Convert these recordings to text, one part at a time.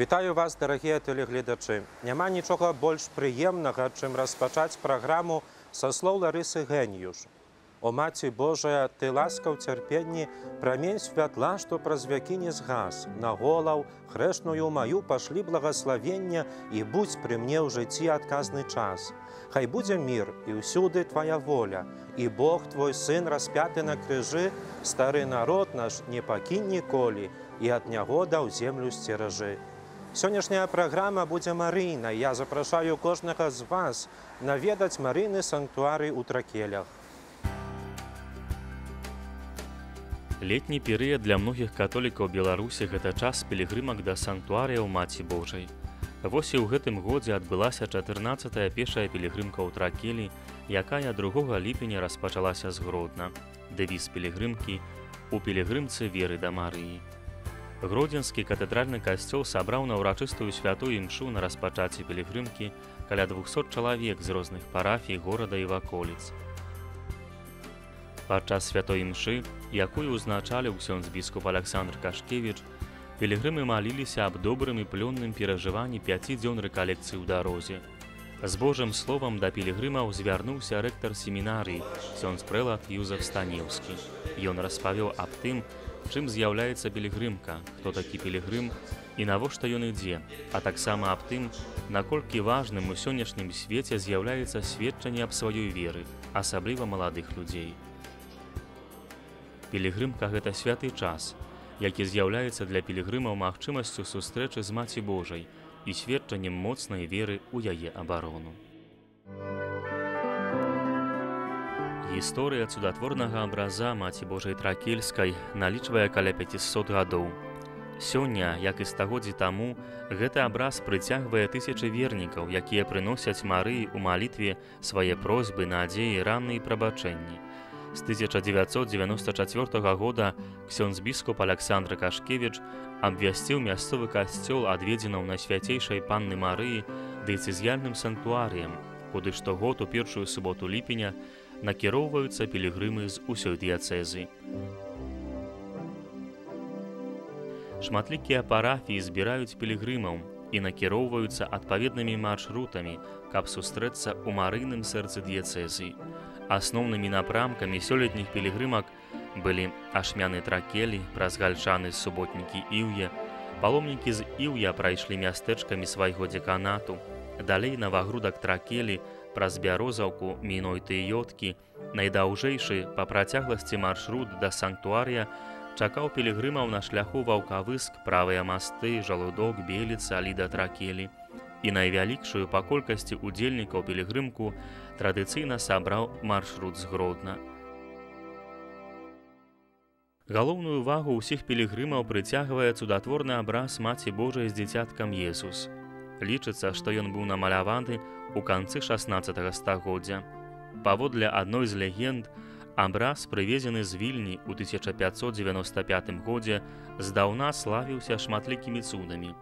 Вітаю вас, дарагія тэлегледачы. Няма нічога больш прыемнага, чым распачаць праграму са слоў Ларысы Геніюш. О Маці Божая, ты ласка ў цярпенні, прамень святла, што праз вякі не згас. На голаў хрэшную маю пашлі благаславення і будзь пры мне ў жыцці адказны час. Хай будзе мір і ўсюды твая воля, і Бог твой сын распяты на крыжы, стары народ наш не пакінь ніколі і ад нягодаў землю сцеражы. Сённяшняя праграма будзе марыйнай. Я запрашаю кожнага з вас наведаць марыйны санктуарый у Тракелях. Летні перыяд для многіх католікаў Беларусі гэта час пілігрымак да санктуарыяў Маці Божай. Вось і ў гэтым годзе адбылася 14-я пешая пілігрымка ў Тракелі, якая 2 ліпеня распачалася з Гродна. Дэвіз пілігрымкі «У пілігрымцы веры да Марыі». Гродзенскі катэдральны касцёл сабраў на ўрачыстую святую імшу на распачаце пілігрымкі каля 200 чалавек з розных парафій горада і ваколіц. Падчас святой імшы, якую ўзначаліў ксёндз біскуп Аляксандр Кашкевіч, пілігрымы маліліся аб добрым і плённым перажыванні 5 дзён рэкалекцыі ў дарозе. З Божым словам да пілігрымаў звярнуўся рэктар семінарыі ксёндз прэлат Юзаф Станеўскі. Ён распавёў аб тым, чым з'яўляецца пілігрымка, хто такі пілігрым і навошта ён ідзе, а таксама аб тым, наколькі важным у сённяшнім свеце з'яўляецца сведчанне аб сваёй веры, асабліва маладых людзей. Пілігрымка гэта святы час, які з'яўляецца для пілігрымаў магчымасцю сустрэчы з Маці Божай і сведчаннем моцнай веры ў яе абарону. Гісторыя цудатворнага абраза Маці Божай Тракельскай налічвае каля 500 гадоў. Сёння, як і стагоддзі таму, гэты абраз прыцягвае тысячы вернікаў, якія прыносяць Марыі ў малітве свае просьбы, надзеі, раны і прабачэнні. З 1994 года ксёндз біскуп Аляксандр Кашкевіч абвясціў мясцовы касцёл адведзенаў Найсвяцейшай Панны Марыі дыяцэзіяльным санктуарыем, куды штогод у першую суботу ліпеня накіроўваюцца пілігрымы з усёй дыяцэзы. Шматлікія парафіі збіраюць пілігрымаў і накіроўваюцца адпаведнымі маршрутамі, каб сустрэцца ў марыйным сэрцы дыяцэзіі. Асноўнымі напрамкамі сёлетніх пілігрымак былі Ашмяны Тракелі, праз Гальшаны Суботнікі Іўе. Паломнікі з Іўя прайшлі мястэчкамі свайго дзеканату. Далей Навагрудак Тракелі, праз Бярозаўку, Мінойты і Ёткі. Найдаўжэйшы па працягласці маршрут да санктуарыя чакаў пілігрымаў на шляху Ваўкавыск, Правыя масты, Жалудок, Беліца, Ліда Тракелі. І найвялікшую па колькасці удзельнікаў пілігрымку традыцыйна сабраў маршрут з Гродна. Галоўную увагу ўсіх пілігрымаў прыцягвае цудатворны абраз Маці Божай з дзіцяткам Езус. Лічыцца, што ён быў намаляваны ў канцы 16 стагоддзя. Паводле адной з легенд, абраз, прывезены з Вільні ў 1595 годзе, здаўна славіўся шматлікімі цудамі.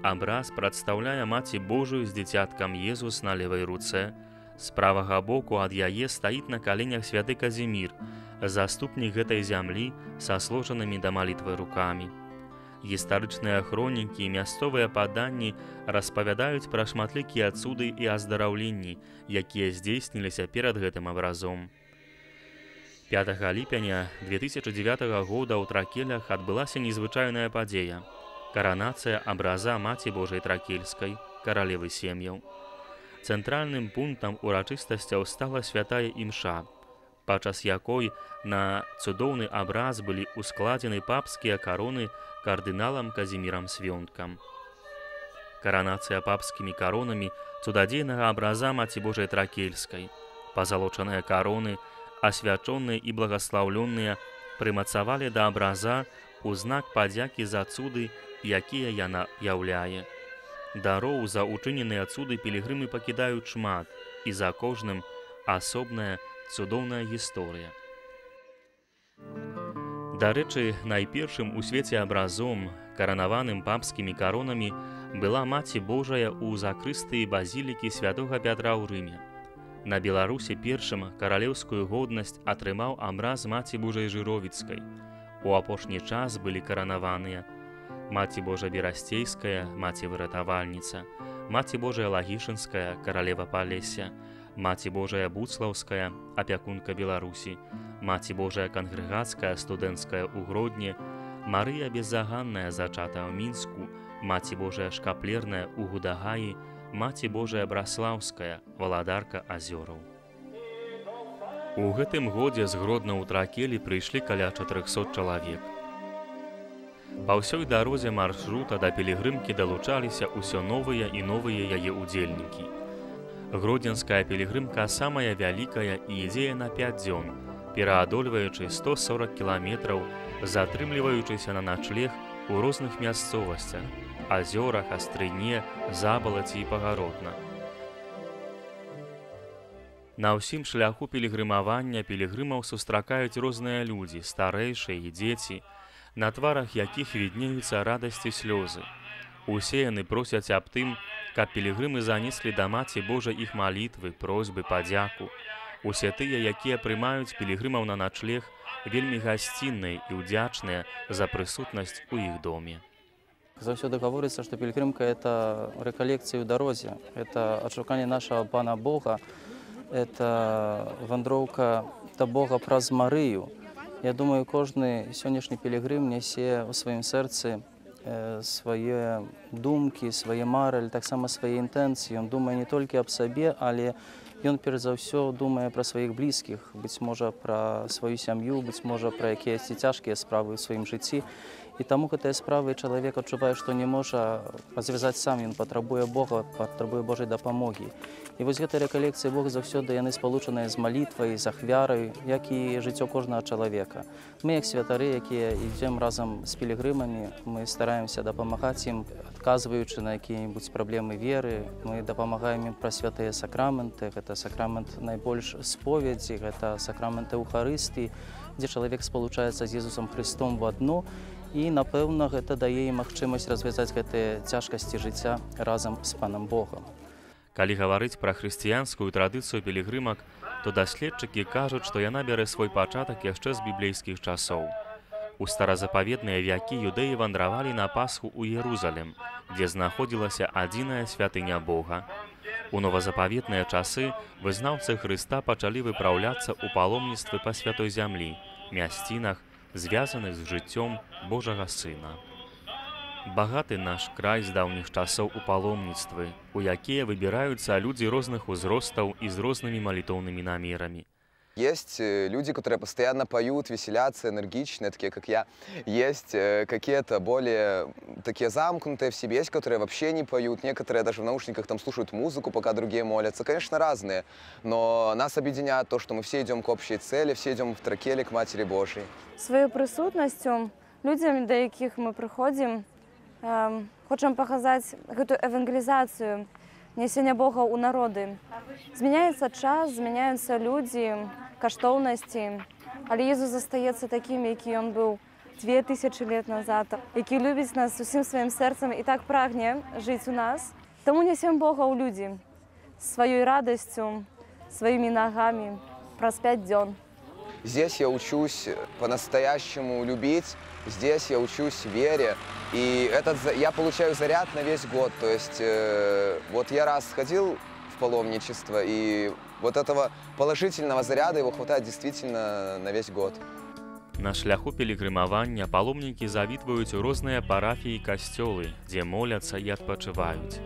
Абраз прадстаўляе Маці Божую з дзіцяткам Езус на левай руцэ. З правага боку ад яе стаіць на каленях святы Казімір, заступнік гэтай зямлі са сложанымі да малітвы рукамі. Гістарычныя хронікі і мясцовыя паданні распавядаюць пра шматлікія цуды і аздараўленні, якія здзейсніліся перад гэтым абразом. 5 ліпеня 2009 года ў Тракелях адбылася незвычайная падзея – каранацыя абраза Маці Божай Тракельскай, каралевы сем'яў. Цэнтральным пунктам урачыстасцяў стала святая імша, падчас якой на цудоўны абраз былі ускладзены папскія кароны кардыналам Казімірам Свёнткам. Каранацыя папскімі каронамі цудадзейнага абраза Маці Божай Тракельскай. Пазалочаныя кароны, асвячоныя і благаслаўлёныя, прымацавалі да абраза у знак падзякі за цуды, якія яна яўляе. Дароў за учыненыя цуды пілігрымы пакідаюць шмат, і за кожным асобная цудоўная гісторыя. Дарэчы, найпершым у свеце абразом, каранаваным папскімі каронамі, была Маці Божая ў закрыстыі базілікі святога Пятра ў Рыме. На Беларусі першым каралеўскую годнасць атрымаў абраз Маці Божай Жыровіцкай. У апошні час былі каранаваныя Маці Божа Берасцейская, Маці Выратавальніца, Маці Божая Лагішынская, Каралева Палесся, Маці Божая Буцлаўская, апякунка Беларусі, Маці Божая Кангрэгацкая, студэнцкая ў Гродні, Марыя Беззаганная, зачатая ў Мінску, Маці Божая Шкаплерная ў Гудагаі, Маці Божая Браслаўская, валадарка азёраў. У гэтым годзе з Гродна ў Тракелі прыйшлі каля 400 чалавек. Па ўсёй дарозе маршрута да пілігрымкі далучаліся ўсё новыя і новыя яе ўдзельнікі. Гродзенская пілігрымка самая вялікая і ідзе на 5 дзён, пераадольваючы 140 кіламетраў, затрымліваючыся на начлег у розных мясцовасцях, азёрах, Астрыне, Забалаці і Пагародна. На ўсім шляху пілігрымавання пілігрымаў сустракаюць розныя людзі, старэйшыя і дзеці, на тварах якіх віднеюцца радасць і слёзы. Усе яны просяць аб тым, каб пілігрымы занеслі да Маці Божай іх малітвы, просьбы, падзяку. Усе тыя, якія прымаюць пілігрымаў на начлег, вельмі гасцінныя і ўдзячныя за прысутнасць у іх доме. Заўсёды гаворыцца, што пілігрымка – это рэкалекцыя ў дарозе, это адшуканне нашага Пана Бога, это вандроўка да Бога праз Марыю. Я думаю, кожны сённяшні пілігрым нясе ў сваім сэрцы свае думкі, свае мары, але таксама свае інтэнцыі. Ён думае не толькі аб сабе, але ён перш за ўсё думае пра сваіх блізкіх, быць можа, пра сваю сям'ю, быць можа, пра якіясьці цяжкія справы ў сваім жыцці. І таму гэтыя справы чалавек адчувае, што не можа развязаць сам, ён патрабуе Бога, патрабуе Божай дапамогі. І вось гэтыя рэкалекцыі Бога заўсёды яны спалучаныя з малітвай, з ахвярай, як і жыццё кожнага чалавека. Мы, як святары, якія ідзем разам з пілігрымамі, мы стараемся дапамагаць ім, адказваючы на якія-небудзь праблемы веры, мы дапамагаем ім пра святыя сакраменты, гэта сакрамент найбольш споведзі, гэта сакрамент Эўхарыстыі, дзе чалавек спалучаецца з Езусам Хрыстом в адно, і, напэўна, гэта дае ім магчымасць развязаць гэтыя цяжкасці жыцця разам з Панам Богам. Калі гаварыць пра хрысціянскую традыцыю пілігрымак, то даследчыкі кажуць, што яна бярэ свой пачатак яшчэ з біблейскіх часоў. У старазапаветныя вякі юдэі вандравалі на Пасху ў Ерузалем, дзе знаходзілася адзіная святыня Бога. У новазапаветныя часы вызнаўцы Хрыста пачалі выпраўляцца ў паломніцтвы па святой зямлі, мясцінах, звязаных з жыццём Божага Сына. Багаты наш край з даўніх часоў у паломніцтвы, у якія выбіраюцца людзі розных узростаў і з рознымі малітоўнымі намерамі. Есть люди, которые постоянно поют, веселятся, энергичные, такие как я. Есть какие-то более такие замкнутые в себе, есть, которые вообще не поют. Некоторые даже в наушниках там слушают музыку, пока другие молятся. Конечно, разные, но нас объединяет то, что мы все идем к общей цели, все идем в Тракеле к Матери Божьей. Своей присутностью людям, до яких мы приходим, хочем показать эту евангелизацию, несение Бога у народы. Змяняецца час, змяняюцца людзі, каштоўнасці, але Езус застаецца такім, які ён быў 2000 лет назад, які любіць нас усім сваім сэрцам і так прагне жыць у нас. Таму нясем Бога ў людзі сваёй радасцю, сваімі нагамі праз 5 дзён. Здесь я учусь по-настоящему любить, здесь я учусь вере, и я получаю заряд на весь год. То есть вот я раз сходил в паломничество, и вот этого положительного заряда его хватает действительно на весь год. На шляху пілігрымавання паломнікі завітваюць у розныя парафіі і касцёлы, дзе моляцца і адпачываюць.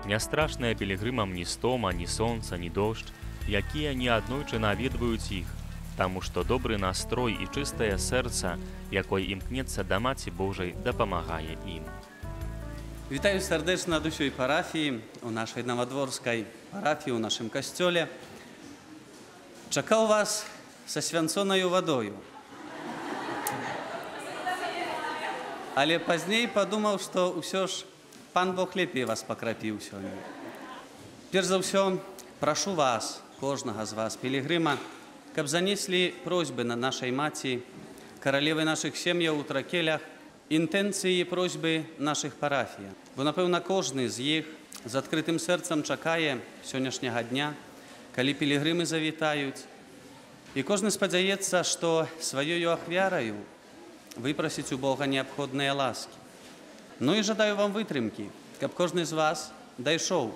Не страшныя пілігрымам ні стома, ні сонца, ні дождж, якія неаднойчы наведваюць іх, таму што добры настрой і чыстае сэрца, якое імкнецца да Маці Божай, дапамагае ім. Вітаю сардэчна ад усёй парафіі, у нашай навадворскай парафіі, у нашым касцёле. Чакаў вас са свянцонаю вадою. Але пазней падумаў, што ўсё ж пан Бог лепей вас пакрапіў сёння. Перш за ўсё, прашу вас, кожнага з вас, пілігрыма, каб занеслі просьбы на нашай маці, каралевы нашых сем'яў у Тракелях, інтэнцыі і просьбы нашых парафіян. Бо, напэўна, кожны з іх з адкрытым сэрцам чакае сённяшняга дня, калі пілігрымы завітаюць. І кожны спадзяецца, што сваёю ахвяраю выпрасіць у Бога неабходныя ласкі. Ну і жадаю вам вытрымкі, каб кожны з вас дайшоў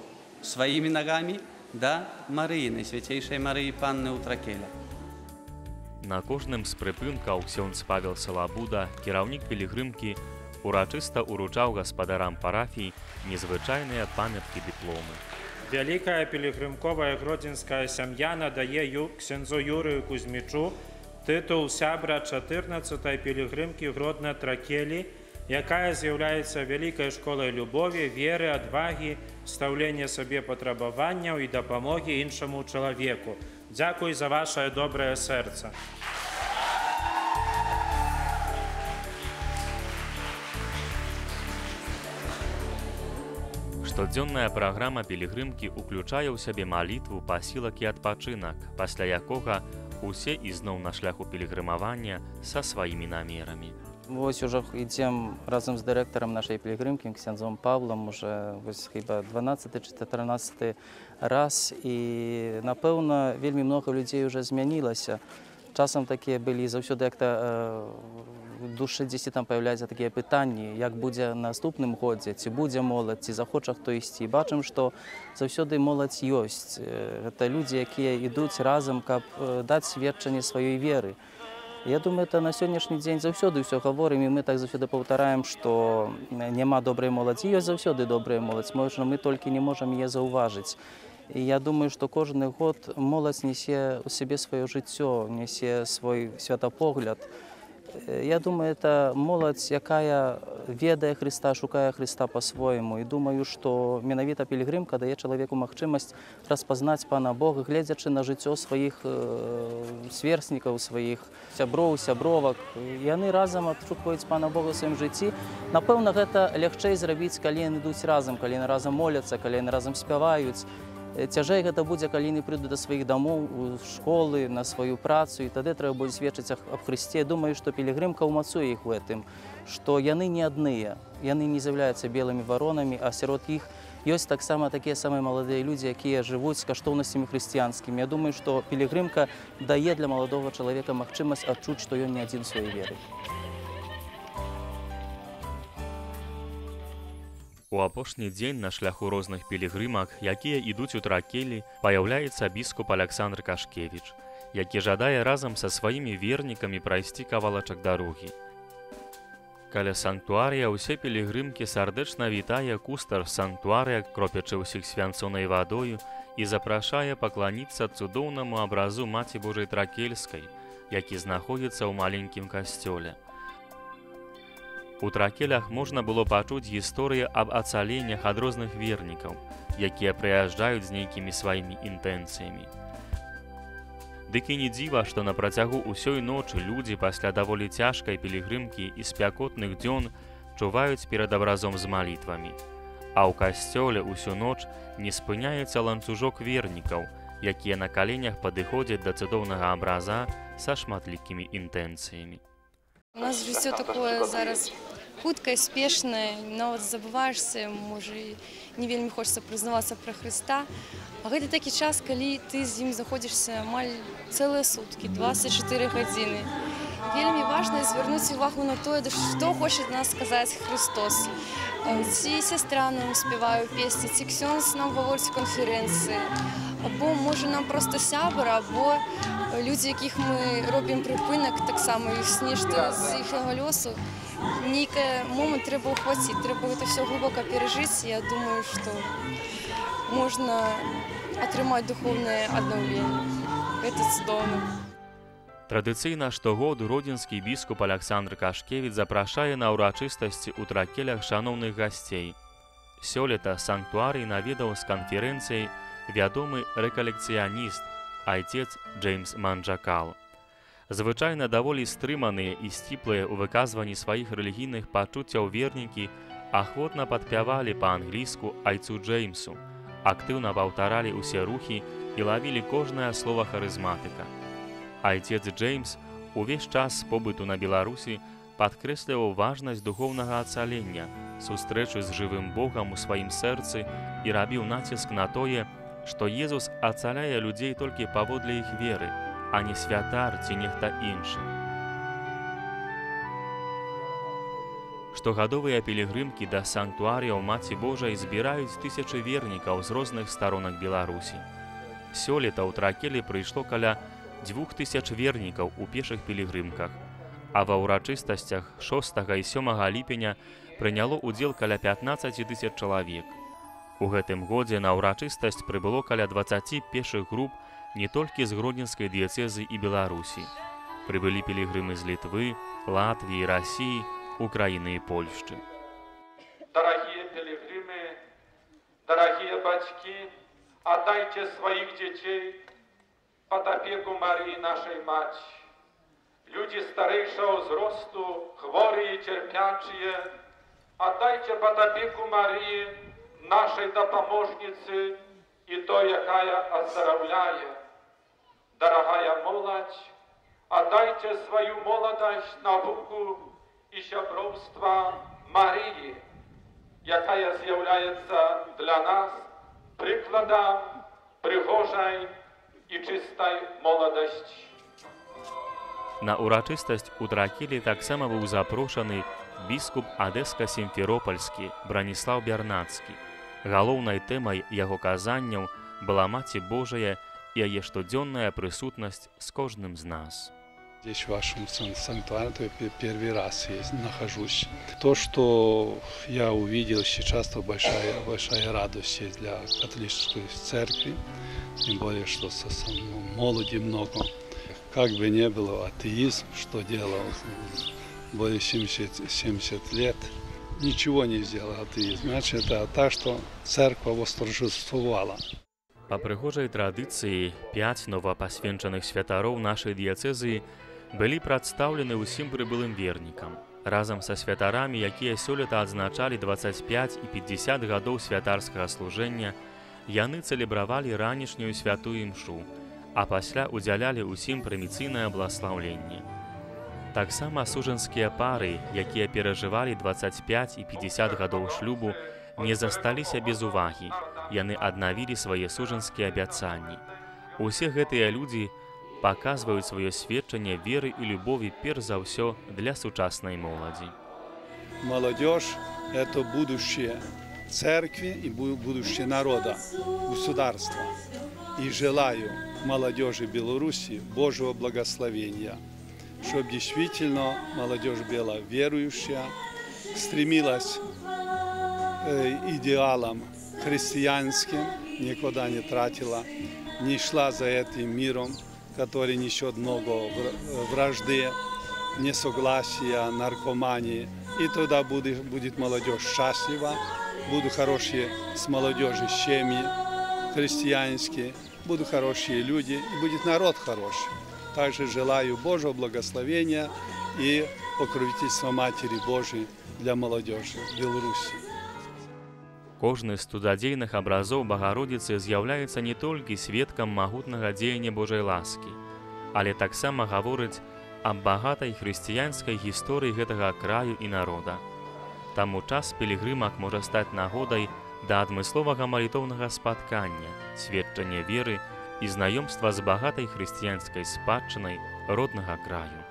сваімі нагамі да Марыі, Найсвяцейшай Марыі Панны ў Тракелях. На кожным з прыпынкаў ксёндз Павел Салабуда, кіраўнік пілігрымкі, урачыста ўручаў гаспадарам парафій незвычайныя памяткі дыпломы. Вялікая пілігрымковая гродзенская сям'я надае ксяндзу Юрыю Кузьмічу тытул сябра 14-й пілігрымкі Гродна-Тракелі, якая з'яўляецца вялікай школай любові, веры, адвагі, стаўлення сабе патрабаванняў і дапамогі іншаму чалавеку. Дзякуй за вашае добрае сэрца. Штодзённая праграма пілігрымкі ўключае ў сябе малітву, пасілак і адпачынак, пасля якога усе ізноў на шляху пілігрымавання са сваімі намерамі. Вось ужо ідзем разам з дырэктарам нашай пілігрымкі, ксяндзом Павлам, уже вось хіба 12 ці 13 раз. І, напэўна, вельмі многа людзей уже змянілася. Часам такія былі заўсёды, як-то в душы дзесьці там паяўляюцца такія пытанні, як будзе наступным годзе, ці будзе моладзь, ці захоча хто ісці. Бачым, што заўсёды моладзь ёсць. Гэта людзі, якія ідуць разам, каб даць сведчанне сваёй веры. Я думаю, это на сённяшні дзень заўсёды ўсё гаворым, і мы так заўсёды паўтараем, што няма добрай моладзі, ёсць заўсёды добрая моладзь, можа, мы толькі не можам яе заўважыць. І я думаю, што кожны год моладзь несе ў сябе сваё жыццё, несе свой святапогляд. Я думаю, это моладзь, якая ведае Хрыста, шукае Хрыста па-свойму. І думаю, што менавіта пілігрымка дае чалавеку магчымасць распазнаць Пана Бога, гледзячы на жыццё сваіх сверстнікаў, сваіх сяброў, сябровак. Яны разам адшукваюць Пана Бога ў сваім жыцці. Напэўна, гэта лягчэй зрабіць, калі яны ідуць разам, калі яны разам моляцца, калі яны разам спяваюць. Цяжэй гэта будзе, калі яны прыйдуць да сваіх дамоў, у школы, на сваю працу, і тады трэба будзе сведчыць аб Хрысце. Думаю, што пілігрымка ўмацуе іх у гэтым, што яны не адныя, яны не з'яўляюцца белымі варонамі, а сярод іх ёсць таксама такія самыя маладыя людзі, якія жывуць з каштоўнасцямі хрысціянскімі. Я думаю, што пілігрымка дае для маладога чалавека магчымасць адчуць, што ён не адзін у сваёй веры. У апошні дзень на шляху розных пілігрымак, якія ідуць у Тракелі, паяўляецца біскуп Аляксандр Кашкевіч, які жадае разам са сваімі вернікамі прайсці кавалачак дарогі. Каля санктуарыя ўсе пілігрымкі сардэчна вітае кустар санктуарыя, кропячы ўсіх свянцонай вадою, і запрашае пакланіцца цудоўнаму абразу Маці Божай Тракельскай, які знаходзіцца ў маленькім касцёле. У Тракелях можна было пачуць гісторыі аб ацаленнях ад розных вернікаў, якія прыязджаюць з нейкімі сваімі інтэнцыямі. Дык і не дзіва, што на працягу ўсёй ночы людзі пасля даволі цяжкай пілігрымкі і спякотных дзён чуваюць перад абразом з малітвамі. А ў касцёле ўсю ноч не спыняецца ланцужок вернікаў, якія на каленях падыходзяць да цудоўнага абраза са шматлікімі інтэнцыямі. У нас жыццё такое зараз хуткае, спешнае, нават забываешся, можа, і не вельмі хочацца прызнавацца пра Хрыста. А гэта такі час, калі ты з ім знаходзішся амаль цэлыя суткі, 24 гадзіны. Вельмі важна звярнуць увагу на тое, што хоча нас сказаць Хрыстос. Ці сястра нам спявае песні, ці ксёндз нам гаворыць у канферэнцыі, або можа нам проста сябра, або людзі, якіх мы робім прыпынак, таксама іх нешта з іхняга лёсу. Нейкі момант трэба ўхваціць, трэба гэта ўсё глыбока перажыць. Я думаю, што можна атрымаць духоўнае аднаўленне. Гэта цудоўна. Традыцыйна штогод гродзенскі біскуп Аляксандр Кашкевіч запрашае на ўрачыстасці ў Тракелях шаноўных гасцей. Сёлета санктуарый наведаў з канферэнцыяй вядомы рэкалекцыяніст, айцец Джеймс Манджакал. Звычайна даволі стрыманыя і сціплыя ў выказванні сваіх рэлігійных пачуццяў вернікі ахвотна падпявалі па-англійску айцу Джеймсу, актыўна паўтаралі ўсе рухі і лавілі кожнае слова харызматыка. Айцец Джеймс увесь час побыту на Беларусі падкрэсліваў важнасць духоўнага ацалення, сустрэчы з жывым Богам у сваім сэрцы і рабіў націск на тое, што Езус ацаляе людзей толькі паводле іх веры, а не святар ці нехта іншы. Штогадовыя пілігрымкі да санктуарыяў Маці Божай збіраюць тысячы вернікаў з розных старонак Беларусі. Сёлета ў Тракелі прыйшло каля 2000 вернікаў у пешых пілігрымках, а ва ўрачыстасцях 6 і 7 ліпеня прыняло ўдзел каля 15 тысяч чалавек. У гэтым годзе на ўрачыстасць прыбыло каля 20 пешых груп не толькі з Гродзенскай дыяцэзы і Беларусі. Прыбылі пілігрымы з Літвы, Латвіі, Расіі, Украіны і Польшчы. Дарагія пілігрымы, дарагія бацькі, аддайце сваіх дзяцей пад апеку Марыі, нашай Маці. Людзі старэйшага ўзросту, хворыя і цярпячыя, аддайце пад апеку Марыі, нашай дапаможніцы і той, якая аздараўляе. Дарагая моладзь, аддайце сваю моладасць навуку і сяброўства Марыі, якая з'яўляецца для нас прыкладам прыгожай і чыстай моладасці. На ўрачыстасць у Тракелі таксама быў запрошаны біскуп Адэска-Сімферопальскі Браніслаў Бярнацкі. Галоўнай тэмай яго казанняў была Маці Божая і яе штодзённая прысутнасць з кожным з нас. Здесь, в вашем санктуаре, первый раз я нахожусь. То, что я увидел сейчас, то большая, большая радость есть для католической церкви, тем более, что молоди много. Как бы ни было, атеизм, что делал более 70 лет, ничего не сделал атеизм. Значит, это так, что церковь восторжествовала. Па прыгожай традыцыі 5 новапасвенчаных святароў нашай дыяцэзіі былі прадстаўлены ўсім прыбылым вернікам. Разам са святарамі, якія сёлета адзначалі 25 і 50 гадоў святарскага служэння, яны цэлебравалі ранішнюю святую імшу, а пасля удзялялі ўсім прыміцыйнае бласлаўленне. Таксама сужанскія пары, якія перажывалі 25 і 50 гадоў шлюбу, не засталіся без увагі. Яны аднавілі свае сужанскія абяцанні. Усе гэтыя людзі паказваюць сваё сведчанне веры і любові перш за ўсё для сучаснай моладзі. Молодежь – это будущее церкви и будущее народа, государства. И желаю молодежи Беларуси Божьего благословения, чтобы действительно молодежь была верующая, стремилась идеалам христианским, никуда не тратила, не шла за этим миром, который несет много вражды, несогласия, наркомании. И тогда будет молодежь счастлива, будут хорошие с молодежи семьи христианские, будут хорошие люди и будет народ хороший. Также желаю Божьего благословения и покровительства Матери Божией для молодежи Беларуси. Кожны з цудадзейных абразоў Багародзіцы з'яўляецца не толькі сведкам магутнага дзеяння Божай ласкі, але таксама гаворыць аб багатай хрысціянскай гісторыі гэтага краю і народа. Таму час пілігрымак можа стаць нагодай да адмысловага малітоўнага спаткання, сведчання веры і знаёмства з багатай хрысціянскай спадчынай роднага краю.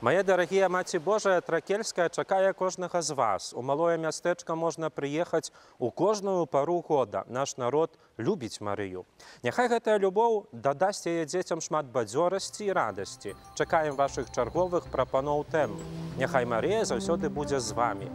Мае дарагія, Маці Божая Тракельская чакае кожнага з вас. У малое мястэчка можна прыехаць у кожную пару года. Наш народ любіць Марыю. Няхай гэтая любоў дадасць яе дзецям шмат бадзёрасці і радасці. Чакаем вашых чарговых прапаноў тэм. Няхай Марыя заўсёды будзе з вамі.